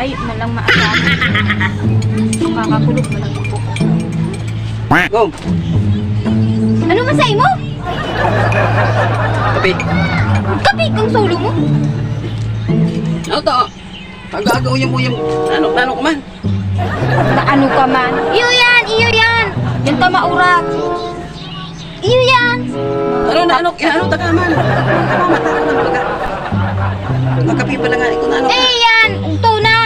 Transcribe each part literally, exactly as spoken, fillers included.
Ay, malang maasahan. Kakakulog, malang ipo. Gom! Ano man sa imo? Kape! Kape kang solo mo? Ano to? Aga-aga, uyam-uyam. Ano, ano ka man? Na ano ka man? Iyo yan! Iyo yan! Yan ka maurat! Iyo yan! Ano na, ano, ano ta ka man? Mata ko ng baga. Magkape pala nga, ikaw na ano ka? Eh, yan! Ito na!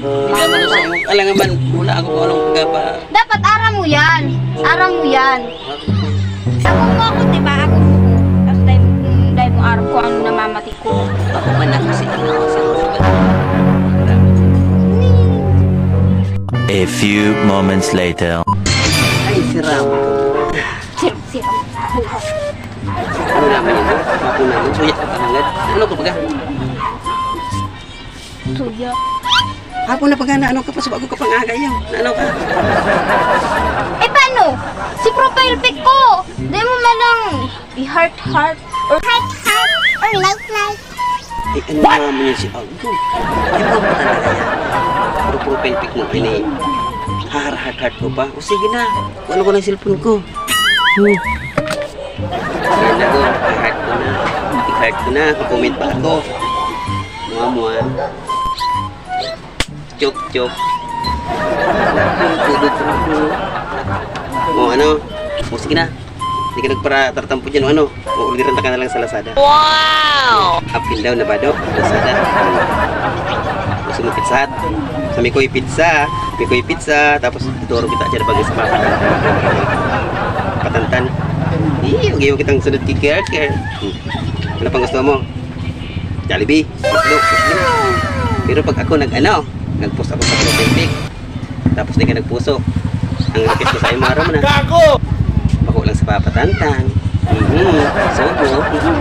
Ikaw na sa imo. Alangan man, muna ako kung anong gapa. Dapat aram mo yan. Aram mo yan. Ako mo ako, di ba? Ako mo. Tapos dahil, dahil mo aram ko ano namamati ko. Ako man ako si ano, si Rosebud. A few moments later. Ay, si Ram. Sir, sir. Ano naman yun? Ako naman. Suya ka pa hangad. Ano ka baga? Suya. Hapon na pagana, ano ka pa sa bago ka pang aga yun? Ano ka? Eh, paano? Si profile pic ko! Di mo man lang i-heart-heart or heart-heart or like-like. Eh, ano naman yun si Agdo? Ikaw pa talaga yan. Pero profile pic mo, ini. Haharhat-heart ko pa. O sige na, ano ko na yung cellphone ko? Hmm. Yan na ko, heart ko na. I-heart ko na, mag-comment pa ako. Mua, mua. Chok, chok. O ano? O sige na. Hindi ka nagparatartampo dyan o ano? O orderan ta ka na lang sa Lazada. Wow! Up and down na ba do? Lazada. Gusto mo pizza? Sa Mikoy Pizza. Mikoy Pizza. Tapos tuturo kita dyan pag sa mga patantan. Iyo, giyo kitang sunod ki Care Care. Hmm. Ano pang gusto mo? Jollibee. Tatlo. Pero pag ako nag-ano, nag-post ako sa profile pic. Tapos di ka nagpuso. Ang request ko sa imo, aram mo na. Gago! Bako lang sa papatantan. Mhm. Sobo. Mhm.